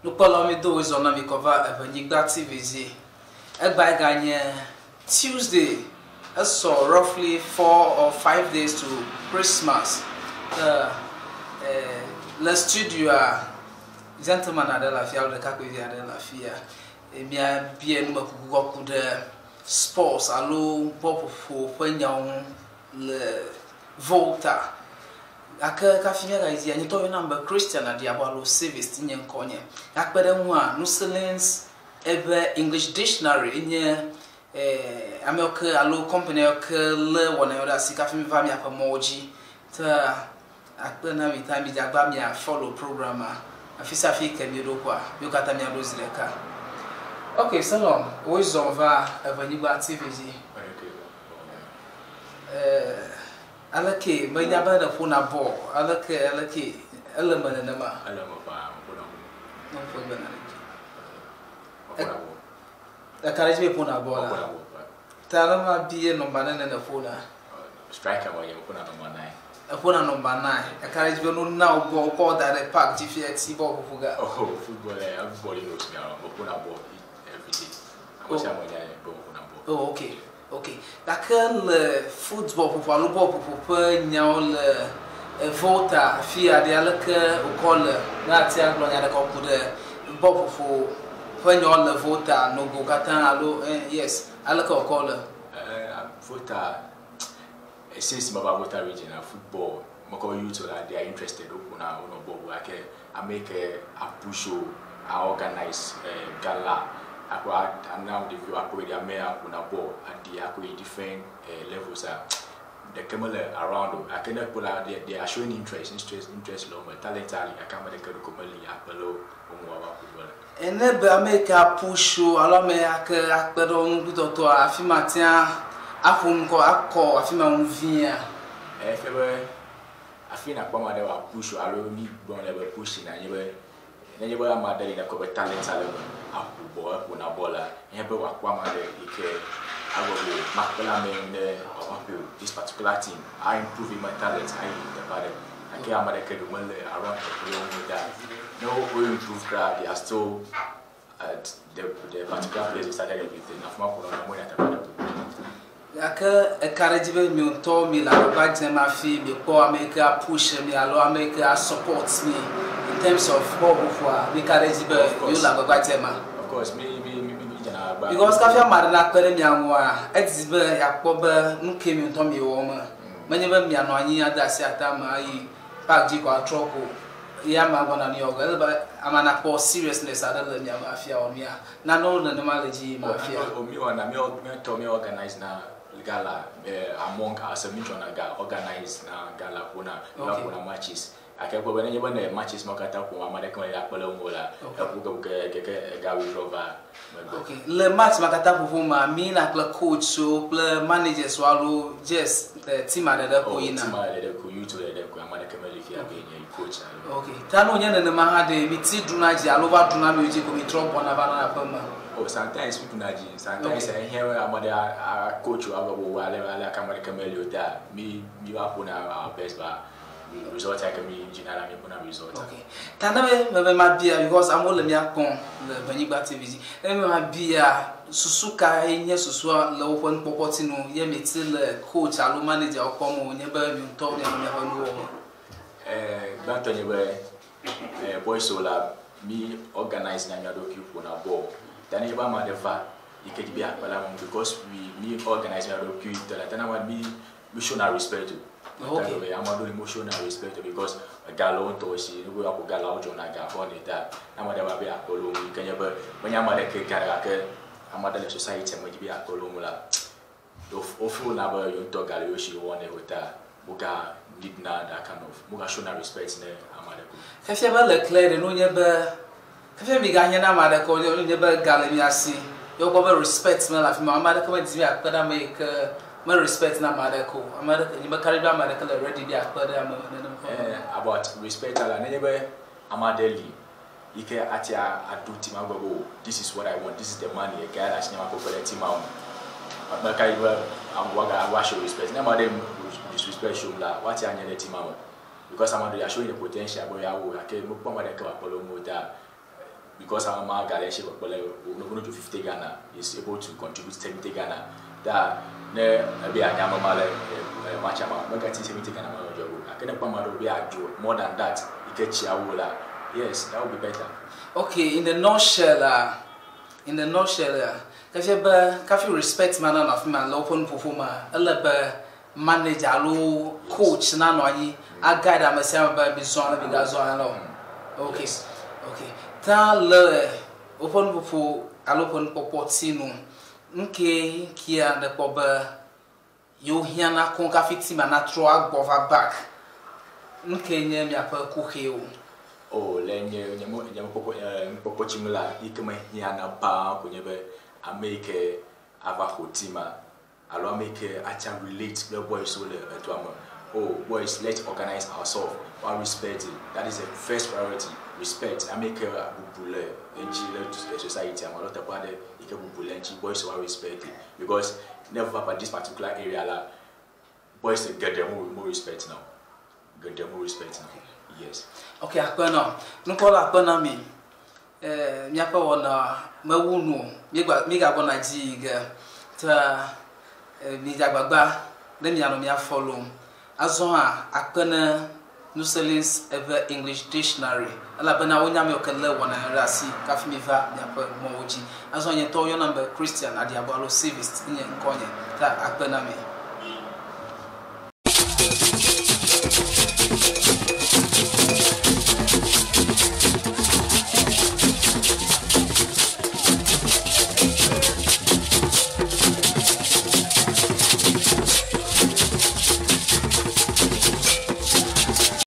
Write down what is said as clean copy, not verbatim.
Nukpɔlawo mi do wozɔ na mi kɔ va Eʋenyigba TV dzi. Egba eganye Tuesday, esɔ roughly 4 or 5 days to Christmas. Le studioa, gentleman aɖe le afia alo ɖekakpuivi aɖe le afia. Míabia numekuku kɔ ku ɖe sports alo bɔlƒoƒo ƒe nyawo ŋu le Volta. Gake kafi míagayi dzia, nye ŋutɔ yɔnam be Christian Adiabo alo Civis nye ŋkɔ nye. Gakpe ɖe eŋua, Nuselens eƒe English Dictionary nye amewo ke alo company yawo ke lé wɔna yawo ɖe asi kafi mi va miaƒe mɔwo dzi. Ta akpe na mi ta mi dzagba mia follow program a afi sia afi ke mi ɖo koa, míwo katã miaɖo zi ɖeka. Ok, Selorm, wozɔ va Eʋenyigba TV dzi. Aleke menya be nèƒona bɔl, aleke ele me nenema? Ele me ƒaa, meƒona bɔl. Ne ƒo gbe na ɖe dzi. Meƒona bɔl. Eka ɖe dzi be ƒona bɔl la. Meƒona bɔl ƒaa. Ta ne ma bie nɔmba nene nèƒona? Striker menye, meƒona number 9. Eƒona number 9. Eka ɖe dzi be no na wo bɔl wokɔ wo da ɖe park dzi fia ti bɔl ƒoƒo ga. Oh, football, everybody knows me. Meƒona bɔl every day. Ame sia ame nya be meƒona bɔl. Oh, okay. Gake le football ƒoƒo alo bɔl ƒoƒo ƒe nyawo le Volta afi aɖe aleke wokɔ le ne ate agblɔ nya ɖe kɔ ku ɖe bɔl ƒoƒo ƒe nyawo le Volta nogo katã alo yes, aleke wokɔ le? Volta, since meva Volta region na football, mekɔ youth la, they are interested, woƒona wonɔ bɔl ƒo gake ame yi ke apush wo, a organize gala, akɔ ana ɖeviwo akpɔ be ame ya ƒona bɔl aɖi akɔ yi different levels a ɖeke mele around o. Gake ne ekpɔ la, they are showing interest le wo me, talent ali gake ame ɖeke ɖeko meli akpe ɖe wo ŋu woava ƒo bɔl. Ene be ame yi ke apush wo alo ame ya ke akpe ɖe wo ŋu kpɔtɔtɔa, afi ma tea aƒo nu kɔ akɔ afi ma ŋu viea? Efia be afi nakpɔ ame aɖe wòapush wo alo mi gblɔ le be push na nye be nenye be ame aɖe li nekpɔ be talent le eme aƒo bɔl eƒona bɔl la, ehiã be wòakpɔ ame aɖe yi ke agblɔ be makpe ɖe ame ŋu ne wòava ƒo this particular team a improve my talent ayi teƒe aɖe. Gake ame ɖeke ɖo mele around teƒe ɖewo ŋu da. Ne wo improve kura, they are still at the particular place they started everything. Afi ma ko nɔnɔ mo yina teƒe aɖe o. Gake eka ɖe dzi be mi ŋutɔ mi le agbagba dzem hafi miekpɔ ame yi ke apush mi alo ame yi ke asupport mi in terms of bɔl ƒoƒoa, mi ka ɖe dzi be yewo le agbagba dzema? Of course, mi dzena agbagba. Because kafi ame aɖe nakpe ɖe mia ŋua, edidi be yeakpɔ be nu ke mi ŋutɔ miewɔ me. Menye be mianɔ anyi ade asi atame ayi park dzi ko atrɔ ko ye amea gbɔna nu yɔ ge. Ele be amea nakpɔ seriousness aɖe le mia me hafi awɔ nua. Nanewo nenema le dzi yim afia. Oh, mi wɔna mi ŋutɔ mi organize na gala among ourselves, mi dzɔna ga organize na gala ƒona, mi va ƒona matches. Gake kpɔ be nenye be ne matches ma katã ƒom ame aɖeke mele akpe ɖe ŋu o la, eƒo ke ke ega withdraw va megbe. Okay. Le match ma katã ƒoƒo mea, mi yina kple coachwo kple managers wo alo just team aɖe ɖe ko yina? Oh, team aɖe ɖe ko, youth ɖe ɖe ko, ame aɖeke meli fia be nye coach alo. Okay. Ta ne wònye nenema hã ɖe, mi ti ɖuna dzi alo va ɖuna miwo dzi ko mi trɔ gbɔna va nɔna aƒe me? Oh, sometimes mi ɖuna dzi, sometimes ehiã be ame ɖe a coach wo agblɔ be wo ale ale gake ame ɖeke meli o ta mi va ƒona our best ba result ya ke mi dzina la mi kpɔna result. Okay. Ta ne be mebe mabia because amewo le mía kpɔm le Eʋenyigba TV dzi. Ne be mabia susu kae nye susua le woƒe nukpɔkpɔ ti nu ye mi ti le coach alo manager wo kpɔm o nye be mi ŋutɔ mianɔ miaƒe nuwo wɔm? Gbãtɔ nye be boys wo la mi organize na mía ɖokui ƒona bɔl. Ta nenye be ame aɖe va yi ke dzi be yeakpe ɖe ame ŋu because we mi organize mía ɖokui tɔ la ta na mi show na respect o. Okay. Ame aɖewo li mo show na respect o because ga le wo ŋutɔ si, ne be woaƒo ga la wodzɔna ga xɔ nɛ ta ne ame aɖe va be yeakpe ɖe wo ŋu yi ke nye be menye ame aɖeke gã ɖe gake ame aɖe le society me dzi be yeakpe ɖe wo ŋu la, wo feel na be yewo ŋutɔ ga le yewo si wowɔnɛ o ta woga need na that kind of moga show na respect ne ame aɖe ko. Fifia be le clear ɖe no nye be fifia mi ga nye na ame aɖeke o nye be ga le mia si ye wokpɔ be respect mele afi ma, ame aɖeke medi be yeakpe ɖe ame yi ke me respect na ame aɖeke o. Ame aɖeke nye meka ɖe be ame aɖeke le ready be yeakpe ɖe ame nenem ƒe. About respect la, nenye be ame aɖe li yi ke ate aɖo team agblɔ be oh, this is what I want, this is the money, ega le asi nye makɔ kpe ɖe team ŋu. Meka ɖe be woaga woa show respect. Ne ame aɖe disrespect show la, woate anye ɖe team me because ame aɖe are showing the potential be yeawɔ gake mekpɔ ame aɖeke wòakpe ɖe wo ŋu o ta. Because ame ma ga le esi kpekpe le no no 50 Ghana is able to contribute 70 Ghana. Ta ne ebe anya ame ma le match ma megati 70 Ghana ma dzɔ o. Gake ne kpɔ ame aɖewo be adzo more than that yi ke tsia wo la, yes, that would be better. Okay, in the nutshell, kefia be kafi respect ma nanɔ afi ma le woƒe nuƒoƒo ma, ele be manager alo coach nanɔ anyi a guide ame sia ame be mizɔ ale, migazɔ ale o. Okay. Ta le woƒe nuƒoƒo alo woƒe nukpɔkpɔ ti nu, nke kia ne kpɔ be yewo hiãna koŋ kafi team natrɔ agbɔ va back. Nke nye miaƒe kuxiwo? Oh, le nye nukpɔkpɔ tsi ŋu la, yi ke mehiãna paa ko nye be ame yi ke ava xɔ team a alo ame yi ke atsa relate kple boys wo le etua me. Oh boys, let's organize ourselves. Wa respect it. That is the first priority. Respect. Ame yi ke bubu le eŋuti le society ame alo teƒe aɖe yi ke bubu le eŋuti, boys wa respect it. Because never va this particular area la, boys geɖe mo respect now. Geɖe mo respect now. Yes. Okay, akpe nɔ nukpɔla, akpe na mi. Miaƒe wɔna mewu nu o. Mígagbɔna dzi yi ge ta midze agbagba ne mianɔ mia follow. Azɔ hã akpe ne Nuselins eƒe English Dictionary elabena wonya ame yiwo ke lé wɔna ɖe asi kafi mi va miaƒe mɔwo dzi. Azɔ nye ŋutɔ woyɔnam be Christian Adiabo alo Civist nye ŋkɔnye ta akpe na mi.